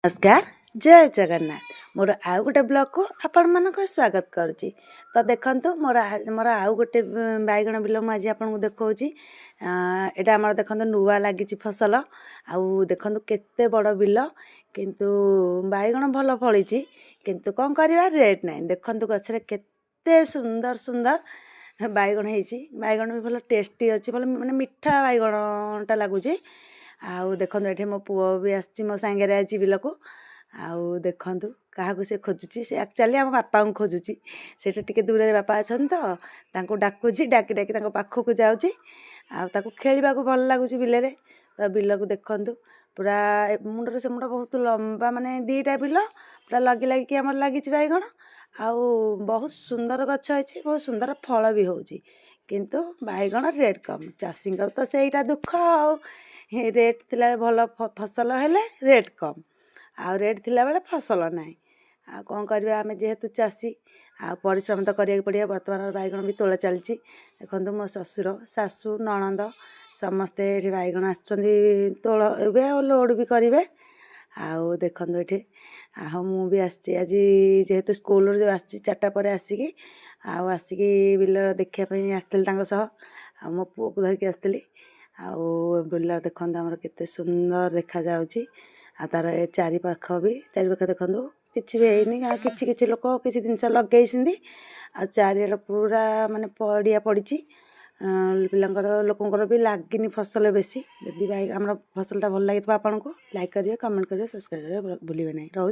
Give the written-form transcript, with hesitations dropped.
ନମସ୍କାର, ଜୟ ଜଗନ୍ନାଥ। ମୋର ଆଉ ଗୋଟେ ବ୍ଲଗ୍କୁ ଆପଣମାନଙ୍କୁ ସ୍ୱାଗତ କରୁଛି। ତ ଦେଖନ୍ତୁ, ମୋର ଆଉ ଗୋଟେ ବାଇଗଣ ବିଲ ମୁଁ ଆଜି ଆପଣଙ୍କୁ ଦେଖାଉଛି। ଏଇଟା ଆମର ଦେଖନ୍ତୁ, ନୂଆ ଲାଗିଛି ଫସଲ। ଆଉ ଦେଖନ୍ତୁ କେତେ ବଡ଼ ବିଲ, କିନ୍ତୁ ବାଇଗଣ ଭଲ ଫଳିଛି, କିନ୍ତୁ କ'ଣ କରିବା, ରେଟ୍ ନାହିଁ। ଦେଖନ୍ତୁ ଗଛରେ କେତେ ସୁନ୍ଦର ସୁନ୍ଦର ବାଇଗଣ ହେଇଛି। ବାଇଗଣ ବି ଭଲ ଟେଷ୍ଟି ଅଛି, ଭଲ ମାନେ ମିଠା ବାଇଗଣଟା ଲାଗୁଛି। ଆଉ ଦେଖନ୍ତୁ, ଏଠି ମୋ ପୁଅ ବି ଆସିଛି ମୋ ସାଙ୍ଗରେ ଆଜି ବିଲକୁ। ଆଉ ଦେଖନ୍ତୁ କାହାକୁ ସେ ଖୋଜୁଛି। ସେ ଆକ୍ଚୁଆଲି ଆମ ବାପାଙ୍କୁ ଖୋଜୁଛି। ସେଇଟା ଟିକେ ଦୂରରେ ବାପା ଅଛନ୍ତି, ତ ତାଙ୍କୁ ଡାକୁଛି, ଡାକି ଡାକି ତାଙ୍କ ପାଖକୁ ଯାଉଛି। ଆଉ ତାକୁ ଖେଳିବାକୁ ଭଲ ଲାଗୁଛି ବିଲରେ। ତ ବିଲକୁ ଦେଖନ୍ତୁ, ପୁରା ଏ ମୁଣ୍ଡରେ ସେ ମୁଣ୍ଡ ବହୁତ ଲମ୍ବା, ମାନେ ଦୁଇଟା ବିଲ ପୁରା ଲଗି ଲାଗିକି ଆମର ଲାଗିଛି ବାଇଗଣ। ଆଉ ବହୁତ ସୁନ୍ଦର ଗଛ ହେଇଛି, ବହୁତ ସୁନ୍ଦର ଫଳ ବି ହେଉଛି, କିନ୍ତୁ ବାଇଗଣ ରେଟ୍ କମ୍। ଚାଷୀଙ୍କର ତ ସେଇଟା ଦୁଃଖ। ଆଉ ରେଟ୍ ଥିଲା, ଭଲ ଫସଲ ହେଲେ ରେଟ୍ କମ୍, ଆଉ ରେଟ୍ ଥିଲାବେଳେ ଫସଲ ନାହିଁ। ଆଉ କ'ଣ କରିବା, ଆମେ ଯେହେତୁ ଚାଷୀ, ଆଉ ପରିଶ୍ରମ ତ କରିବାକୁ ପଡ଼ିବ। ବର୍ତ୍ତମାନ ବାଇଗଣ ବି ତୋଳା ଚାଲିଛି। ଦେଖନ୍ତୁ, ମୋ ଶ୍ୱଶୁର, ଶାଶୁ, ନଣନ୍ଦ ସମସ୍ତେ ଏଠି ବାଇଗଣ ଆସୁଛନ୍ତି ତୋଳ ଏବେ, ଆଉ ଲୋଡ଼୍ ବି କରିବେ। ଆଉ ଦେଖନ୍ତୁ ଏଠି, ଆଉ ମୁଁ ବି ଆସିଛି ଆଜି, ଯେହେତୁ ସ୍କୁଲରୁ ଯେଉଁ ଆସିଛି 4ଟା ପରେ ଆସିକି, ଆଉ ଆସିକି ବିଲ ଦେଖିବା ପାଇଁ ଆସିଥିଲି ତାଙ୍କ ସହ, ଆଉ ମୋ ପୁଅକୁ ଧରିକି ଆସିଥିଲି। ଆଉ ବିଲ ଦେଖନ୍ତୁ ଆମର କେତେ ସୁନ୍ଦର ଦେଖାଯାଉଛି। ଆଉ ତାର ଏ ଚାରିପାଖ ବି, ଚାରିପାଖ ଦେଖନ୍ତୁ, କିଛି ବି ହେଇନି। ଆଉ କିଛି କିଛି ଲୋକ କିଛି ଜିନିଷ ଲଗେଇଛନ୍ତି। ଆଉ ଚାରିଆଡ଼େ ପୁରା ମାନେ ପଡ଼ିଆ ପଡ଼ିଛି ପିଲାଙ୍କର, ଲୋକଙ୍କର ବି ଲାଗିନି ଫସଲ ବେଶୀ। ଯଦି ଭାଇ ଆମର ଫସଲଟା ଭଲ ଲାଗିଥିବ ଆପଣଙ୍କୁ, ଲାଇକ୍ କରିବେ, କମେଣ୍ଟ କରିବେ, ସବସ୍କ୍ରାଇବ୍ କରିବେ ଭୁଲିବେ ନାହିଁ। ରହୁଛି।